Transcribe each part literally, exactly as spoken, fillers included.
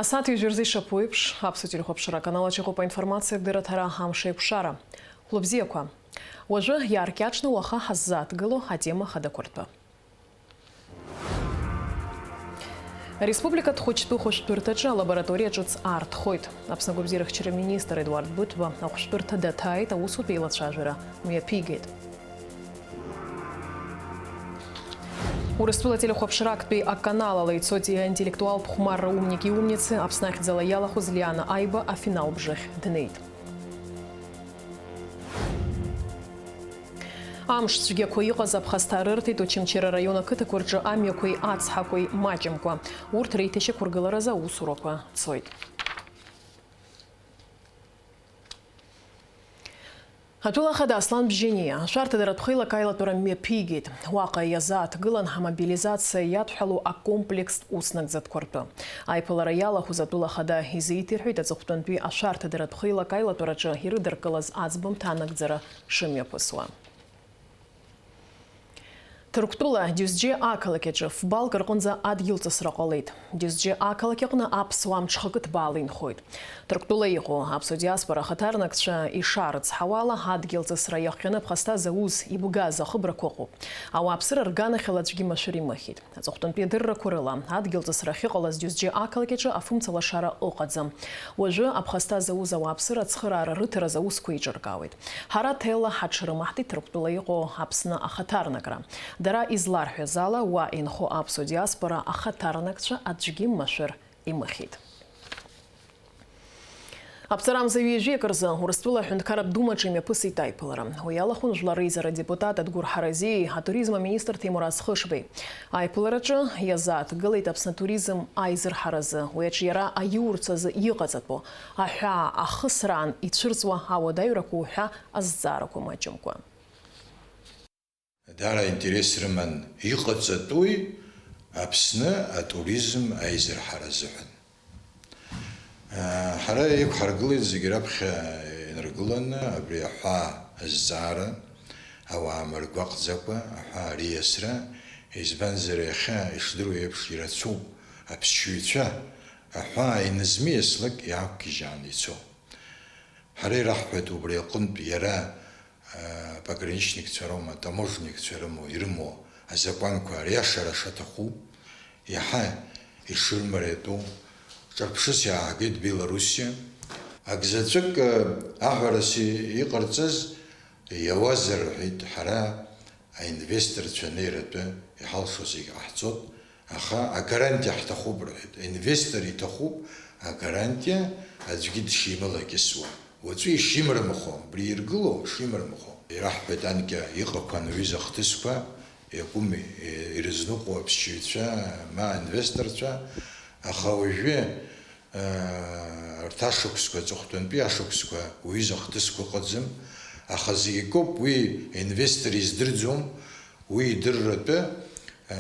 Асааҭ ҩажәа рзы ишаԥу еиԥш, Аԥсуа телехәаԥшра аканал аҿы иҟоуп аинформациа, дырраҭара Амш еиқәшара. Хәлыбзиақәа. Уажәы иааркьаҿны уаха ҳаззааҭгыло атема хадақәа ртәы. Ареспубликатә хәыҷтәы хәышәтәырҭаҿы алабораториа ҿыц аартхоит. Аԥсны агәабзиарахьчара министр Едуард Быҭәба ахәышәтәырҭа даҭааит, аусутә еилацәажәара мҩаԥигеит. Урыстәыла телехәаԥшра актәи аканал ала ицоит иинтеллектуалтә хәмарра «Умники и умницы» Аԥсны ахьӡала иалахәыз Лиана Аиба афинал бжахь днеит. Амш цәгьақәа иҟаз аԥхасҭа рырҭеит Очамчыра араион ақыҭақәа рҿы амҩақәеи ацҳақәеи маҷымкәа. Урҭ реиҭашьақәыргыларазы аусурақәа цоит. Атәыла ахада Аслан Бжьаниа ашәарҭадаратә хеилак аилатәара мҩаԥигеит. Уаҟа иазааҭгылан амобилизациа иадҳәалоу акомплекстә уснагӡатәқәа ртәы. Аиԥылара иалахәыз атәыла ахада изеиҭеиҳәеит аҵыхәтәантәи ашәарҭадаратә хеилак аилатәараҿы ирыдыркылаз аӡбамҭа анагӡара шымҩаԥысуа. Ҭырқәтәыла Џьозџье ақалақь аҿы фбалк рҟынӡа адгьылҵысра ҟалеит. Џьозџье ақалақь аҟны аԥсуаа мҽхакы ҭбаала инхоит. Ҭырқәтәыла иҟоу аԥсуа диаспора ахаҭарнакцәа ишаарыцҳауа ала, адгьылҵысра иахҟьаны аԥхасҭа зауз ибгаз ахыбрақәа ыҟоуп. Ауааԥсыра рганахьала аӡәгьы машәыр имыхьит. Аҵыхәтәантәи адыррақәа рыла, адгьылҵысра ахьыҟалаз Џьозџье ақалақь аҿы афымцалашара ыҟаӡам. Уажәы аԥхасҭа зауз ауааԥсыра ацхыраара рыҭараз аусқәа еиҿыркаауеит. Ҳара ҭелла ҳаҽрымаҳтит Ҭырқәтәыла иҟоу Аԥсны ахаҭарнакра. Дара изларҳәаз ала, уа инхо аԥсуа диаспора ахаҭарнакцәа аӡәгьы машәыр имыхьит. Аԥҵарамза ҩажәи акы рзы Урыстәыла аҳәынҭқарратә думаҿы имҩаԥысит аиԥылара. Уи алахәын Жәлар Реизара адепутат Адгәыр Ҳаразиеи атуризм аминистр Ҭемураз Хышбеи. Аиԥылараҿы иазааҭгылеит Аԥсны атуризм аизырҳаразы. Уи аҿы иара аиурц азы иҟаҵатәу аҳәаа ахысраан ицәырҵуа ауадаҩрақәа уҳәа азҵаарақәа маҷымкәа. Даара аинтерес рыман иҟаҵатәуи Аԥсны атуризм аизырҳара азыҳәан. Ҳара иқәҳаргылеит зегь раԥхьа инаргыланы абри аҳәаа азҵаара, ауаа мыргәаҟӡакәа аҳәаа риасра, избанзар, иахьа ишдыру еиԥш ирацәоуп аԥсшьаҩцәа аҳәаа инызмиаслак иаақәгьежьааны ицо. Ҳара ираҳҳәеит убри аҟынтә иара, а, пограничникцәа роума, таможникцәа рымоу, ирымоу азакәанқәа ариашара шаҭаху, иаҳа ишырмариатәу, ҿырԥшыс иаагеит Белоруссиа. Акзаҵәык, а, аҳәарас и-, иҟарҵаз иауазар рҳәеит, ҳара аинвесторцәа анеиратәы иҳалшо зегь ҟаҳҵоит. Аха агарантиа ҳҭахуп рҳәеит. Аинвестор иҭахуп агарантиа, аӡәгьы дшималакьысуа. Уаҵәы ишимрымхо, убри иргыло шимрымхо. Ираҳҳәеит анкьа иҟақәан уҩыза ахҭысқәа, иакәым, ирызныҟәо аԥсшьаҩцәа, ма аинвесторцәа, аха уажәы, э, арҭ ашықәсқәа, аҵыхәтәантәи ашықәсқәа уҩыза ахҭысқәа ыҟаӡам, аха зегь акоуп, уи аинвестор издырӡом, Уи идырратәы, э,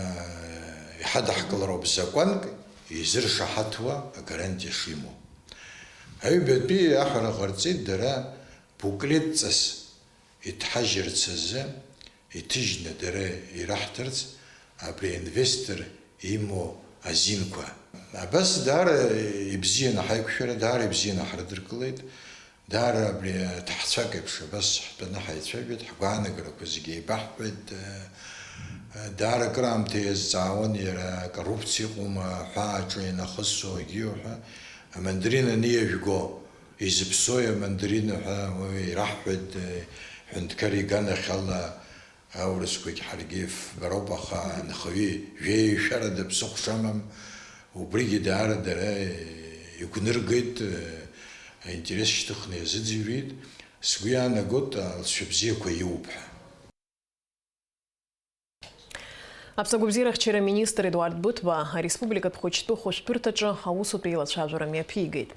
иҳадаҳкылароуп закәанк изыршаҳаҭуа агарантиа шимоу. Аҩбатәи аҳәара ҟарҵеит дара буклетҵас иҭҳажьырц азы, иҭыжьны дара ираҳҭарц абри аинвестор имоу азинқәа. Абас даара ибзианы ҳаиқәшәара, даара ибзианы ҳрыдыркылеит. Даара абри аҭаҳцәак еиԥш абас ҳтәаны ҳаицәажәеит, ҳгәаанагарақәа зегьы еибаҳҳәеит. Даара акыраамҭа иазҵаауан иара, коррупциа ыҟоума, аҳәаа аҿы ианахысҵо, егьиу ҳәа, амандарин аниажәго, изыԥсои амандарин ҳәа уи ираҳҳәеит, ҳәынҭқар иганахьала. Аурысқәагь ҳаргьы фбароуп, аха анхаҩы жәеишәарада ԥсыхәа шамам, убригьы даара дара игәныргеит, аинтерес шьҭыхны иазыӡырҩит. Сгәы иаанагоит, алҵшәа бзиақәа иоуп ҳәа. Аԥсны агәабзиарахьчара аминистр Едуард Быҭәба ареспубликатә хәыҷтәы хәышәтәырҭаҿы аусутә еилацәажәара мҩаԥигеит.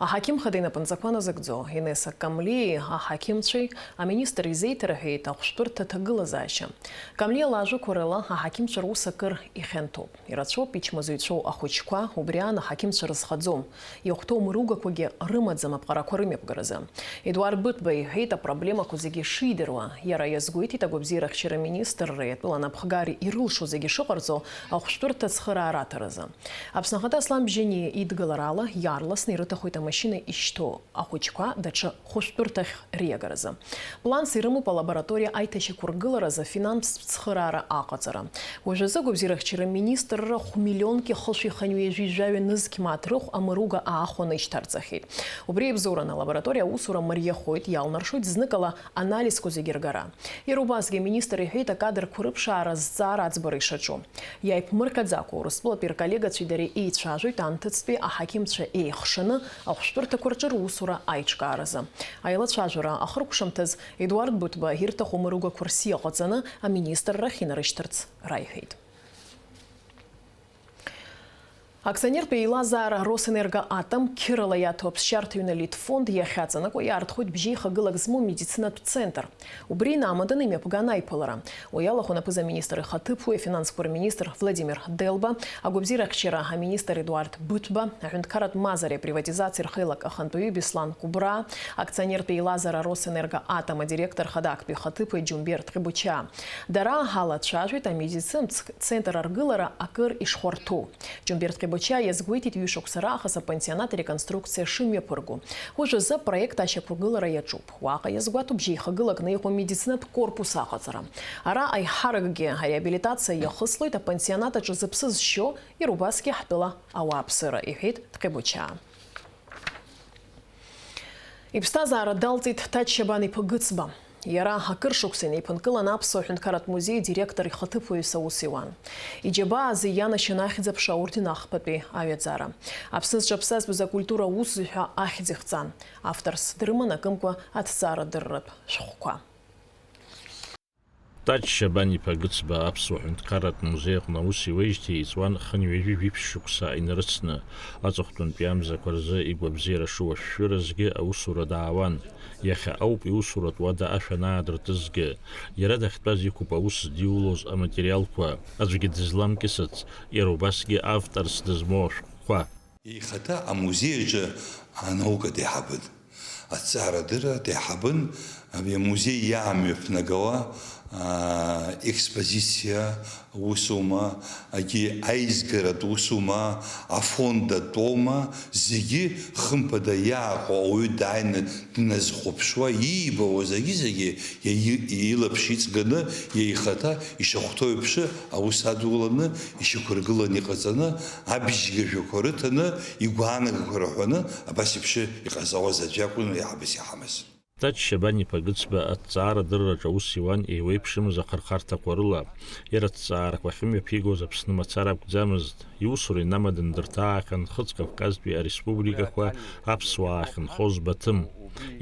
Аҳақьым хада инапынҵақәа назыгӡо Инесса Камлиеи аҳақьымцәеи аминистр изеиҭарҳәеит ахәшәтәырҭа аҭагылазаашьа. Камлиа лажәақәа рыла аҳақьымцәа рус акыр ихьанҭоуп. Ирацәоуп ичмазаҩцәоу ахәыҷқәа, убри аан аҳақьымцәа рызхаӡом. Иахәҭоу мыругақәагьы рымаӡам аԥҟарақәа рымҩаԥгаразы. Едуард Быҭәба иҳәеит апроблемақәа зегьы шидыруа. Иара иазгәеиҭеит агәабзиарахьчара аминистрреи атәыла анапхгареи ирылшо зегьы шыҟарҵо ахәшәтәырҭа ацхыраара аҭаразы. Аԥсны ахада Аслан Бжьаниа идгыларала иаарласны ирыҭахоит амашьына ишьҭоу ахәыҷқәа даҽа хәышәтәырҭахь риагаразы. Планс ирымоуп алабораториа аиҭашьақәыргыларазы афинанстә цхыраара аҟаҵара. Уажәазы агәабзиарахьчара министрра хә-миллионки хышәи хынҩажәи жәаҩа нызқь мааҭ рыхә амыруга аахәаны ишьҭарҵахьеит. Убри еибзоураны алабораториа аусура мариахоит, иалнаршоит зныкала анализқәа зегьы ргара. Иара убасгьы аминистр иҳәеит, акадрқәа рыԥшаара азҵаара аӡбара ишаҿу. Иааиԥмырҟьаӡакәа, Урыстәылатәи рколлегацәеи дареи еицәажәоит анҭыҵтәи аҳақьымцәа еихшаны ахәшәтәырҭақәа рҿы русура аиҿкааразы. Аилацәажәара ахыркәшамҭаз Едуард Быҭәба ирҭаху мыругақәа рсиа ҟаҵаны аминистррахь инарышьҭырц раиҳәеит. Акционертә еилазаара Росэнерго Атом қьырала иаҭәу аԥсшьарҭа ҩны Литфонд иахьаҵанакуа иаартхоит бжьеихагылак змоу медицинатә центр. Убри инамаданы имҩаԥган аиԥылара. Уи алахәын аԥыза-министр ихаҭыԥуаҩ, афинансқәа рминистр Владимир Делба, агәабзиарахьчара аминистр Едуард Быҭәба, аҳәынҭқарратә мазареи априватизациеи рхеилак ахантәаҩы Беслан Кәыбраа, акционертә еилазаара Росэнерго Атом адиректор хада актәи ихаҭыԥуаҩ Џьумбер Ҭҟьбычаа. Дара ҳалацәажәеит амедицинтә центр аргылара акыр ишхәарҭоу. Џьумбер Ҭҟьбычаа иазгәеиҭеит ҩышықәса раахыс апансионат ареконструкциа шымҩаԥырго. Уажәазы апроект ашьақәыргылара иаҿуп. Уаҟа иазгәаҭоуп бжьеихагылакны иҟоу амедицинатә корпус аҟаҵара. Ара аиҳаракгьы ареабилитациа иахыслоит апансионат аҿы зыԥсы зшьо, иара убасгьы ҳтәыла ауааԥсыра, иҳәеит Ҭҟьбычаа. Иԥсҭазаара далҵит Ҭач Шьабан-иԥа Гыцба. Иара акыр шықәса инеиԥынкылан Аԥсуа ҳәынҭқарратә музеи идиректор ихаҭыԥуаҩыс аус иуан. Иџьабаа азы ианашьан Ахьӡ-аԥша аорден ахԥатәи аҩаӡара. Аԥсны зҽаԥсазтәыз акультура аусзуҩ ҳәа ахьӡ ихҵан. Авторс дрыман акымкәа аҭҵаарадырратә шәҟәқәа. Ҭач Шьабан-иԥа Гыцба Аԥсуа ҳәынҭқарратә музеи аҟны аус иуеижьҭеи иҵуан хынҩажәи жәиԥшь шықәса инарыцны. Аҵыхәтәантәи амзақәа рзы игәабзиара шыуашәшәыразгьы аусура даауан. Иахьа ауп иусуратә уада ашә анаадыртызгьы. Иара дахьтәаз иқәуп аус здиулоз аматериалқәа. Аӡәгьы дызламкьысыц, иара убасгьы авторс дызмоу ашәҟәқәа. Ихаҭа амузеи аҿы анаукатә еиҳабын, аҭҵаарадырратә еиҳабын, абри амузеи иаамҩаԥнагауа, аа, експозициа усума, агьи аизгаратә усума, афонд атәоума, зегьы хымԥада иааҟоу ауаҩы дааины дназхәаԥшуа, иибауа зегьы-зегьы иаи-, илаԥш иҵганы, иеихаҭа ишахәҭоу еиԥш аус адуланы, ишьақәыргыланы иҟаҵаны, абжьгажәақәа рыҭаны, игәаанагақәа рҳәаны, абас еиԥш иҟазауаз аӡә иакәын уи аҳабыс иҳамаз. Ҭач Шьабан-иԥа Гыцба аҭҵаарадырраҿы аус иуан еиуеиԥшымыз ахырхарҭақәа рыла. Иара аҭҵаарақәа ахьымҩаԥигоз Аԥсны мацара акәӡамызт. Иусура инамаданы дырҭаахьан Нхыҵ Кавказтәи ареспубликақәа аԥсуаа ахьынхоз Баҭым.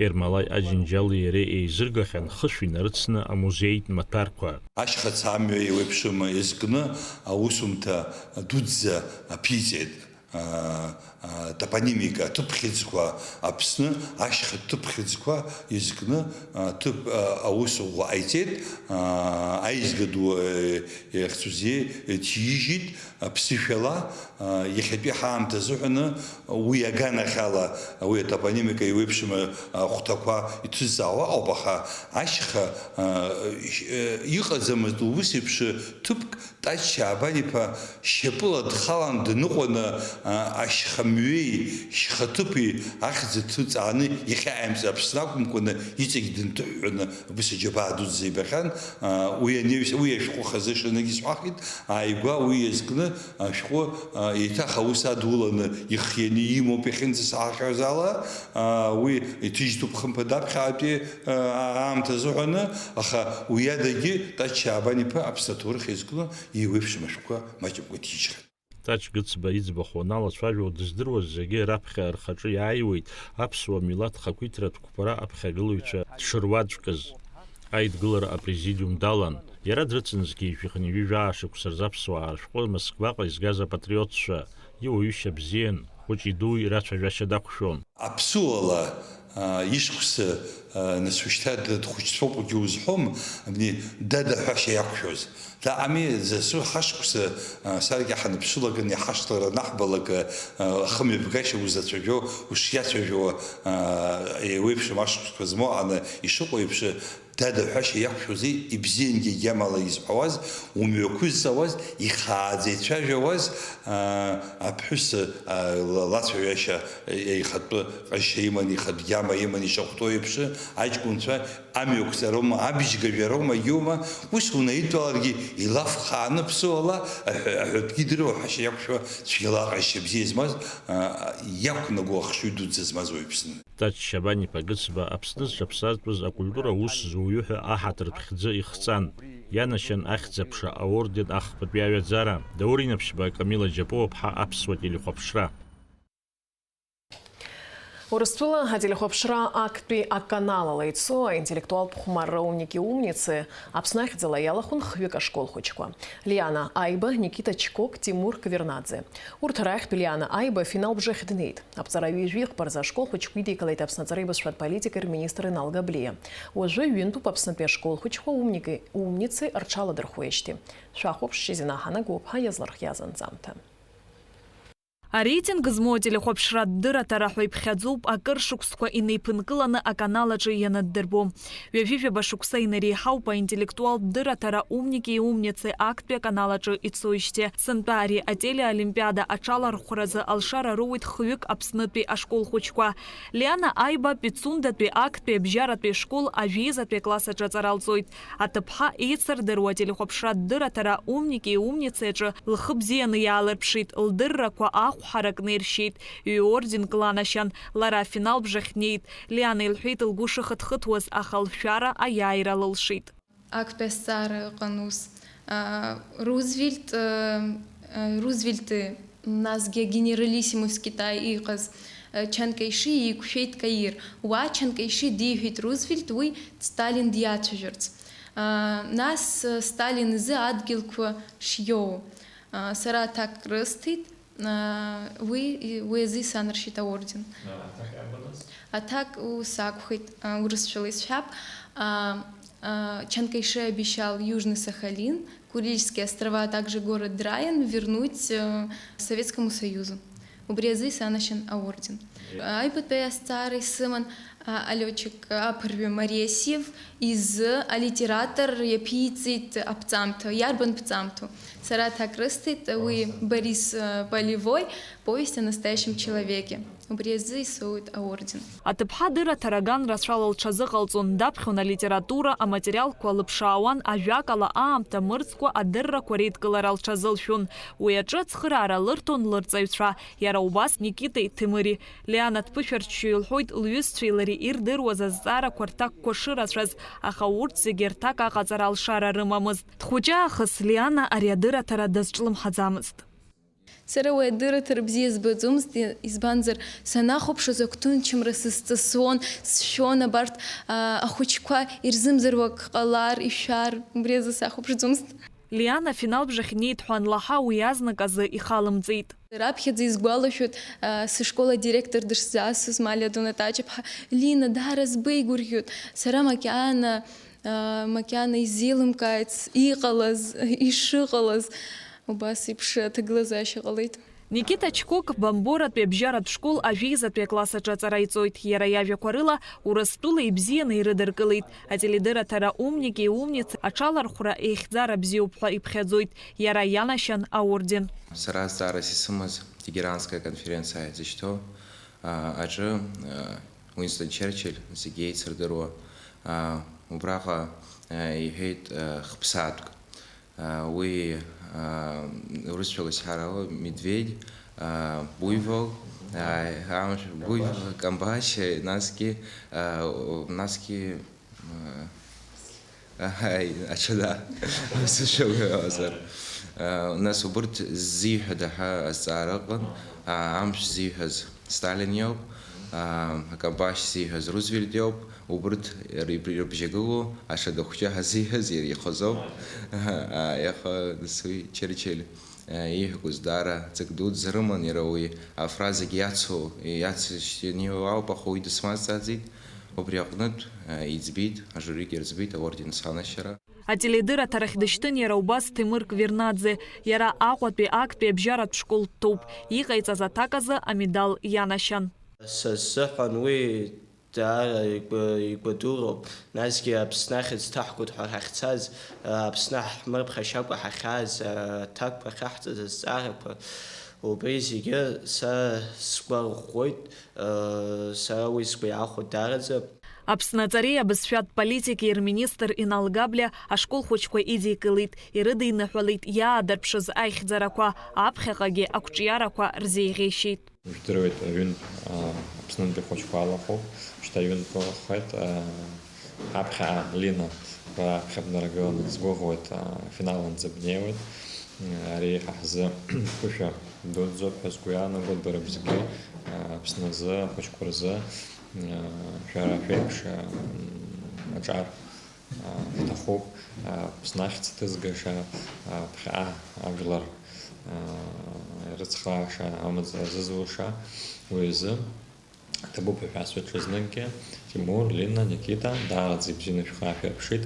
Ермолаи Аџьынџьали иареи еизыргахьан хышә инарыцны амузеитә маҭәарқәа. Ашьхыц амҩа еиуеиԥшым иазкны аусумҭа дуӡӡа аԥиҵеит. А, а, топонимика, аҭыԥхьыӡқәа, Аԥсны ашьха ҭыԥхьыӡқәа изкны, а, ҭыԥ, а, аус ӷәӷәа ҟаиҵеит, а, аизга ду, э, ихьӡ-бзиа, э, ҭижьит, аԥсышәала, а, иахьатәи ҳаамҭа азыҳәаны уи аганахьала, уи атопонимика еиуеиԥшым, а, ахәҭақәа иҭызҵаауа ауп, аха ашьха, а, ш-, э, иҟаӡамызт ус еиԥш ҭыԥк Ҭач Шьаабан-иԥа шьапыла дхалан дныҟәаны, а, ашьхамҩеи шьхаҭыԥи ахьӡ ҭыҵааны иахьааимҵ Аԥсны акәымкәаны иҵегь дынҭыҳәҳәаны абыс аџьабаа дуӡӡа ибахьан. А, уи анеҩс-, уи ашәҟәы хазы шанагьы исҳәахит, ааигәа уи иазкны ашәҟәы, а, еиҭах аус адуланы ихианы имоуп иахьынӡасаҳахьаз ала, а, уи иҭыжьтәуп хымԥада аԥхьаатәи, а, аамҭа азыҳәаны, аха уи адагьы Ҭач Шьаабан-иԥа Аԥсны аҭоурых иазкны еиуеиԥшым ашәҟәқәа маҷымкәа ҭижьхьан. Ҭач Гыцба иӡбахә уаналацәажәо, дыздыруаз зегьы раԥхьа рхаҿы иааиуеит аԥсуа милаҭ хақәиҭратә қәԥара аԥхьагылаҩцәа дшыруаӡәкыз. Аидгылара апрезидиум далан. Иара дрыцын зқьи жәшәи хынҩажәи жәаа шықәса рзы аԥсуаа ршәҟәы Москваҟа изгаз апатриотцәа, иуаҩышьа бзиан, хәыҷи дуи рацәажәашьа дақәшәон. Аԥсуала, а, ишықәса, а, нас ушьҭа дхәыҷцәоуп угьы узҳәом, абни дада ҳәашьа иақәшәоз. Даами, засу ҳашықәса, а, саргьы ҳаныԥшылак, ани ҳашҭлара анаҳбалак, а, ахымҩаԥгашьа узацәажәо, ушиацәажәауа, а, еиуеиԥшым ашықәсқәа змоу аны ишыҟоу еиԥш, Дада, ҳәашьа иақәшәозеи, ибзиангьы агьамала изҳәауаз, умҩақәызҵауаз, ихааӡа ицәажәауаз, аа, аԥҳәыс, аа, ла-, лацәаҩашьа еихатәы ҟазшьа иман, ихатә гьама иман ишахәҭоу еиԥш, аҷкәынцәа амҩақәҵароума, абжьгажәароума, егьоума, ус унаидтәаларгьы, илаф хааны ԥсуала аҳәа-, аҳәатәгьы идыруа, ҳәашьа иақәшәо, цәгьала аҟазшьа бзиа змаз, аа, иақәнаго ахшыҩ дуӡӡа змаз уаҩԥсны. Тач Шьабан-иԥа Гыцба Аԥсны зҽаԥсазтәыз акультура аус зуҩы ҳәа аҳаҭыртә хьӡы ихҵан. Ианашьан Ахьӡ-аԥша аорден ахԥатәи аҩаӡара, Даур Инаԥшьба, Камила Џьапуаԥҳа, аԥсуа телехәаԥшра. Урыстәыла ателехәаԥшра актәи аканалала ицо аинтеллектуалтә хәмарра Умники и умницы Аԥсны ахьӡала иалахәын хҩык ашкол хәыҷқәа. Лиана Аиба, Никита Чкок, Тимур Квернадзе. Урҭ рахьтә Лиана Аиба афинал бжахь днеит. Аԥҵара ҩажәи хԥа рзы ашкол хәыҷқәа идикылеит Аԥсны аҵареи абызшәатә политикеи рминистр Инал Габлиа. Уажәы ҩынтәуп Аԥснытәи ашкол хәыҷқәа Умники, умници рҽаладырхәуеижьҭеи. Шәахәаԥш, Шьазина Ҳанагәыԥҳа иазлархиаз анҵамҭа. Ареитинг змоу ателехәаԥшратә дырраҭара ҳәа иԥхьаӡоуп акыр шықәсқәа инеиԥынкыланы аканал аҿы ианаддырбо. Ҩажәижәаба шықәса инареиҳауп аинтеллектуалтә дырраҭара Умники и умницы актәи аканал аҿы ицоижьҭеи. Сынтәа ари ателеолимпиада аҽалархәразы алшара роуеит хҩык Аԥснытәи ашкол хәыҷқәа. Лиана Аиба Пицундатәи актәи абжьаратәи ашкол ажәеизатәи акласс аҿы аҵара лҵоит. Аҭыԥҳа еицырдыруа ателехәаԥшратә дырраҭара Умники и умницы аҿы лхы бзианы иаалырԥшит, лдыррақәа ахә ҳаракны иршьеит, ҩ-орденк ланашьан, лара афинал бжахь днеит. Лиана илҳәеит лгәы шыхыҭхыҭуаз, аха лшәара аиааира лылшеит. Актәи азҵаара ыҟан ус, а, Рузвельт, а, а, Рузвельти, насгьы агенералиссимус Китай иҟаз, а, Чан Кайши иқәшәеит Каир. Уа Чан Кайши диҳәеит Рузвельт, уи Сталин диацәажәарц. А, нас, а, Сталин изы адгьылқәа шиоу. А, сара аҭак рысҭеит. Аа, уи, уи азы исанаршьеит аорден. Аҭак ус акәхеит, аа, урысшәала исҳәап. Аа, аа, Чан Кайши обещал Южный Сахалин, Курильские острова, а также город Драен вернуть, э, Советскому Союзу. Убри азы исанашьан аорден. Аҩбатәи азҵаара исыман, а, алётчик аԥырҩы Мариа Сив изы алитератор иаԥиҵеит аԥҵамҭа. Иарбан ԥҵамҭоу? Сара аҭак рысҭеит, уи Борис, э, Полевой, повесть о настоящем человеке. Убри азы исоуит аорден. Аҭыԥҳа дырраҭара ган рацәала лҽазыҟалҵон, даԥхьон алитература аматериалқәа лыԥшаауан, ажәакала, аамҭа мырӡкәа адыррақәа реидкылара лҽазылшәон. Уи аҿы ацхыраара лырҭон лырҵаҩцәа, иара убас Никитеи Ҭемыри. Лиана дԥышәарччо илҳәоит лҩызцәеи лареи ирдыруаз азҵаарақәа рҭакқәа шырацәаз, аха урҭ зегьы рҭак аҟаҵара алшара рымамызт. Дхәыҷы аахыс Лиана ари адырраҭара дазҿлымҳаӡамызт. Сара уи адырраҭара бзиа збаӡомызт, избанзар, санахәаԥшуаз агәҭынчымра сызҵысуан, сшәон абарҭ, а, ахәыҷқәа ирзымдыруа ак ҟалар, ишәар, убри азы сахәаԥшӡомызт. Лиана афинал бжахь днеит ҳәа анлаҳа, уи азнык азы ихалымҵеит. Раԥхьаӡа исгәалашәоит, а, сышкол адиректор дышсзаасыз Малиа Дунатаҷаԥҳа, Лина, даара сбеигәырӷьоит. Сара макьана, а, макьана исзеилымкааит с-, иҟалаз, ишыҟалаз. Убас еиԥш аҭагылазаашьа ҟалеит. Никита Чкок Бамборатәи абжьаратә школ ажәеизатәи акласс аҿы аҵара иҵоит. Иара иажәақәа рыла, Урыстәыла ибзианы ирыдыркылеит. Ателедырраҭара Умники и умницы аҽалархәра еихьӡара бзиоуп ҳәа иԥхьаӡоит. Иара ианашьан аорден. Сара азҵаарас исымаз Тегеранская конференциа ҳәа изышьҭоу, а, аҿы, а, Уинстон Черчилль, зегьы еицырдыруа, а, убраҟа, а, иҳәеит, а, хԥсаатәк. А, уи, а, урысшәала исҳәар ала, медведь, а, буйвол, а, амш-, буйвол, камбашь, насгьы, а, насгьы, а, Аҳаи, аҽада, сышәаҩуазар. Нас убырҭ ззиҳәада ҳәа азҵаара ыҟан, а, амш ззиҳәаз Сталин иоуп, а, акамбашь ззиҳәаз Рузвельт иоуп, убырҭ рыб-, рыбжьагылоу аҽада хәҷы ҳазиҳәаз иара ихазоуп. А, иаха нас уи Черчилль, а, ииҳәақәоз даара ҵак дуӡӡа рыман, иара уи афразагьы иацу, иацышьҭ-, ианиу ауп, аха уи дысмазҵааӡеит. Убри аҟнытә, а, иӡбеит, ажуригьы рӡбеит аорден санашьара. Ателедырраҭарахь дышьҭын иара убас Ҭемыр Квернадзе. Иара Аҟәатәи актәи абжьаратә школ дҭоуп. Иҟаиҵаз аҭак азы амедал ианашьан. Са сзыҳәан уи даара игәы-, игәадуроуп. Насгьы Аԥсны ахьӡ ҭаҳгоит ҳәа ҳахьцаз, Аԥсны ҳмырԥхашьакәа ҳахьааз, аҭакқәа ахьаҳҵаз азҵаарақәа, убри зегьы са сгәарӷәӷәоит, сара уи сгәы иаахәоит даараӡа. Аԥсны аҵареи абызшәатә политикеи рминистр Инал Габлиа ашкол хәыҷқәа идикылеит, ирыдиныҳәалеит иаадырԥшыз аихьӡарақәа, аԥхьаҟагьы ақәҿиарақәа рзеиӷьеишьеит. Ижәдыруеит, аҩынтә, а, Аԥснынтәи ахәыҷқәа алахәуп. Шьҭа аҩынтә алахәхеит, а, аԥхьа Лина, бара аԥхьа бнаргыланы, сгәыӷуеит, а, афинал анӡа бнеиуеит. Ари ҳа ҳзы ԥышәа дуӡӡоуп ҳәа сгәы иаанагоит, бара бзгьы, а, Аԥсны азы, ахәыҷқәа рзы, а, шәара шәеиԥш, а, аҿар. Шәҭахуп, Аԥсны ахьӡ ҭызгаша, ԥхьаҟа ажәлар рыцхрааша, амаҵ азызуша, уи азы ҭабуп ҳәа шәасҳәоит ҽазныкгьы. Тимур, Лина, Никита, даараӡа ибзианы шәхы аашәырԥшит.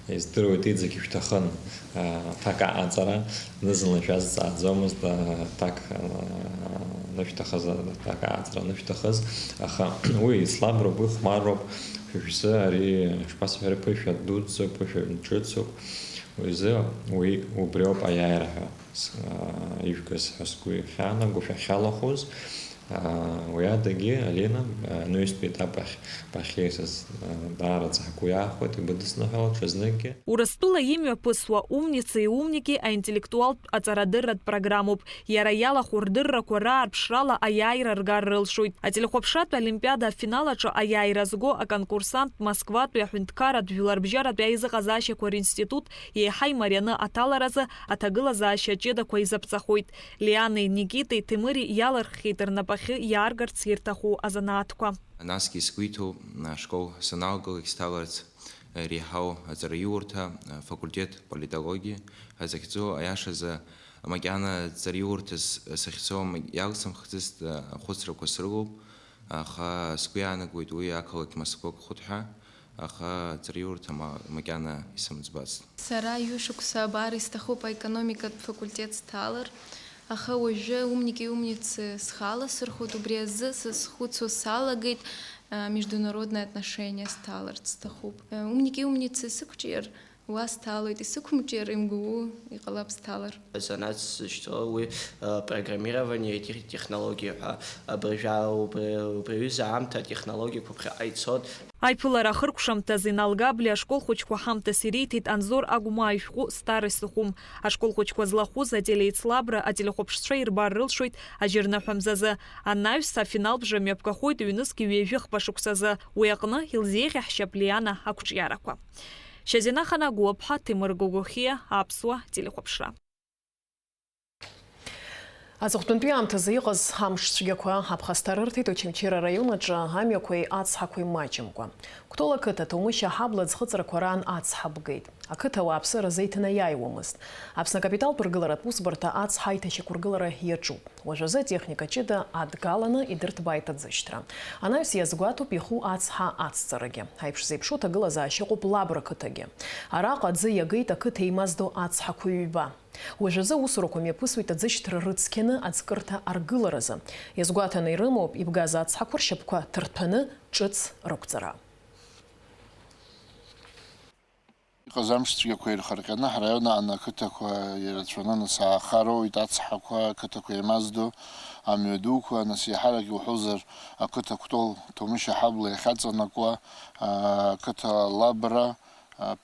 Издыруеит, иҵегь ишәҭахын аҭак аҟаҵара, зны-зынла шәазҵааӡомызт аҭак анышәҭахыз, аҭак аҟаҵара анышәҭахыз, аха уи еицлаброуп, уи хәмарроуп. Шәзы ари, шԥасҳәари, ԥышәа дуӡӡоуп, ԥышәа ҿыцуп. Уи азы уи убриоуп аиааира ҳәа с-, аа, ижәгаз ҳәа сгәы иахьаанаго, шәахьалахәыз. Аа, уи адагьы, Алина, аа, анаҩстәи етап ахь бахьеизаз, аа, даараӡа ҳгәы иаахәеит, ибыдысныҳәалоит ҽазныкгьы. Урыстәыла имҩаԥысуа Умницы и умники аинтеллектуалтә аҵарадырратә программоуп. Иара иалахәу рдыррақәа раарԥшрала аиааира ргар рылшоит. Ателехәаԥшратә олимпиада афинал аҿы аиааира зго аконкурсант Москватәи аҳәынҭқарратә жәларбжьаратәи аизыҟазаашьақәа ринститут еиҳа имарианы аҭаларазы аҭагылазаашьа ҷыдақәа изаԥҵахоит. Лианеи Никитеи Ҭемыри иалырххьеит рнапахьы иааргарц ирҭаху азанааҭқәа. Насгьы сгәы иҭоуп, ашкол саналгалак сҭаларц, реиҳау аҵараиурҭа, афакультет политологиа ҳәа захьӡу, аиашазы, макьана ҵараиурҭас сахьцо иалсымхӡыцт, ахәыцрақәа срылоуп, аха сгәы иаанагоит уи ақалақь Москвак хәыҭҳәа, аха ҵараиурҭа ма-, макьана исымӡбацт. Сара ҩышықәса абар исҭахуп аекономикатә факультет сҭалар, аха уажәы умники умницы схала сырхәоит, убри азы сызхәыцуа салагеит, а, международные отношения сҭаларц сҭахуп. Умники умницы сықәҿиар, уа сҭалоит, исықәымҿиар, имгәауу иҟалап сҭалар. Азанааҭ сзышьҭоу уи, а, программирование, тех-, технологиа ҳәа, абыржәы, убри, убри аҩыза аамҭа атехнологиақәа ԥхьаҟа ицоит. Аиԥылара ахыркәшамҭазы Инал Габлиа ашкол хәыҷқәа ҳамҭас ириҭеит Анзор Агәмаа ишәҟәы Старый Сухум. Ашкол хәыҷқәа злахәыз ателеицлабра ателехәаԥшцәа ирбар рылшоит ажьырныҳәа мзазы. Анаҩс, афинал бжа мҩаԥгахоит ҩнызқь ҩажәи хԥа шықәсазы. Уи аҟны илзеиӷьаҳшьап Лиана ақәҿиарақәа. Шьазина Ханагәыаԥҳа, Ҭемыр Гогохиа, Аԥсуа телехәаԥшра. Аҵыхәтәантәи аамҭазы иҟаз амш цәгьақәа аԥхасҭа рырҭеит Очамчыра араион аҿы амҩақәеи ацҳақәеи маҷымкәа. Кәтол ақыҭа Ҭоумышь аҳабла аӡхыҵрақәа раан ацҳа бгеит. Ақыҭа ауааԥсыра азы иҭанаиааиуамызт. Аԥсны акапиталтә ргыларатә усбарҭа ацҳа аиҭашьақәыргылара иаҿуп. Уажәазы атехника ҷыда адгаланы идырҭбааит аӡышьҭра. Анаҩс иазгәаҭоуп иху ацҳа ацҵарагьы. Аиԥш зеиԥшу аҭагылазаашьа ыҟоуп Лабра қыҭагьы. Араҟа аӡы иагеит ақыҭа еимаздо ацҳақәа ҩба. Уажәазы аусурақәа мҩаԥысуеит аӡышьҭра рыцқьаны аӡкырҭа аргыларазы. Иазгәаҭаны ирымоуп ибгаз ацҳақәа ршьапқәа ҭырҭәаны ҿыц рықәҵара. Иҟаз амш цәгьақәа ирхырҟьаны ҳраион аҟны ақыҭақәа ирацәаны, нас, аахароуит ацҳақәа, ақыҭақәа еимаздо амҩа дуқәа, нас, еиҳарак иуҳәозар, ақыҭа Кәтол Ҭоумышь аҳабла иахьаҵанакуа, ақыҭа Лабра,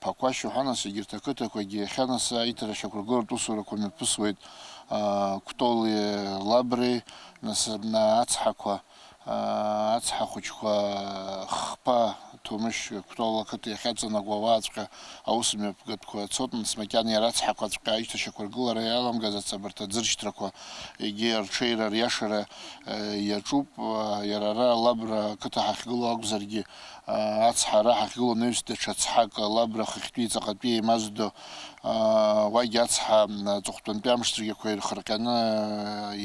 Ԥақәашь уҳәа, нас, егьырҭ ақыҭақәагьы иахьа, нас, аиҭара шьақәыргылартә усурақәа мҩаԥысуеит, Кәтоли Лабреи, нас, ацҳақәа, ацҳа хәыҷқәа хԥа Ҭоумышь Кәтол ақыҭа иахьаҵанакуа уааҵәҟьа аус мҩаԥгатәқәа цоит, нас, макьана иара ацҳақәаҵәҟьа аиҭашьақәыргылара иаламгаз ацабарҭа ӡыршьҭрақәа егьи арҽеира риашара иаҿуп. Иара ара Лабра ақыҭа ҳахьгылоу акәзаргьы, ацҳа ара ҳахьгылоу анаҩс даҽа цҳак Лабра хыхьтәи ҵаҟатәи еимаздо, уагь ацҳа аҵыхәтәантәи амш цәгьақәа ирхырҟьаны,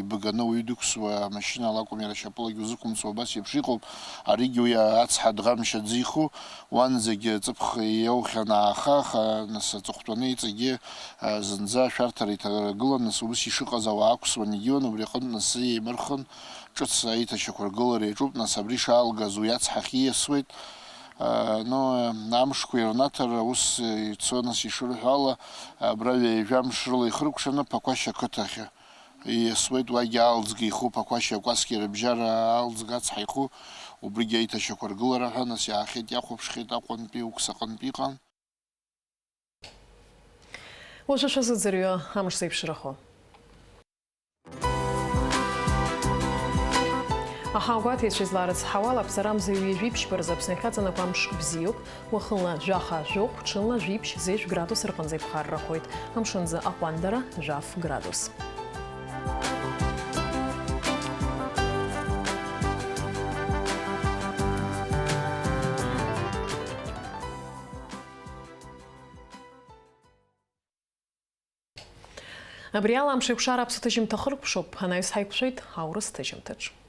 ибганы уаҩы дықәсуа амашьынала акәым, иара шьапылагьы узықәу Хәымца убас еиԥш иҟоуп, аригьы уи ацҳа дӷамшь аӡы иху, уанӡагьы ҵыԥх иоухьан ааха, аха, нас, аҵыхәтәаны иҵегьы, а, зынӡа ашәарҭара иҭагылан, нас, ус ишыҟаз ауаа ақәсуан, егьиуан, убри аҟынтә, нас, еимырхын, ҿыц аиҭашьақәыргылара иаҿуп, нас, абри шаалгаз уи ацҳахь ииасуеит. А, ну, амшқәа ирнаҭар, ус ицо, нас, ишырҳәо ала, абра ҩажәа мш рыла ихыркәшаны Ԥақәашь ақыҭахь. Ииасуеит уагь аалӡга иху Ԥақәашь акәасқьа рыбжьара аалӡга ацҳа иху, убригьы аиҭашьақәыргылара ҳәа, нас иаахьеит, иахәаԥшхьеит Аҟәантәи Ықәс аҟынтә иҟан. Уажәы шәазыӡырҩы амш зеиԥшрахо. Аҳауагәаҭеицәа излаарыцҳауала, аԥҵарамза ҩажәи ԥшьба рзы Аԥсны ахьаҵанакуа амш бзиоуп. Уахынла жәаха жәохә, ҽынла жәиԥшь зежә градус рҟынӡа иԥхаррахоит. Амшынӡы аҟәандара жәаф градус. Абри ала Амшеикәшара аԥсаҭыжьымҭа хыркәшоуп, анаҩс ҳаиқәшәеит аурыс ҭыжьымҭаҿ.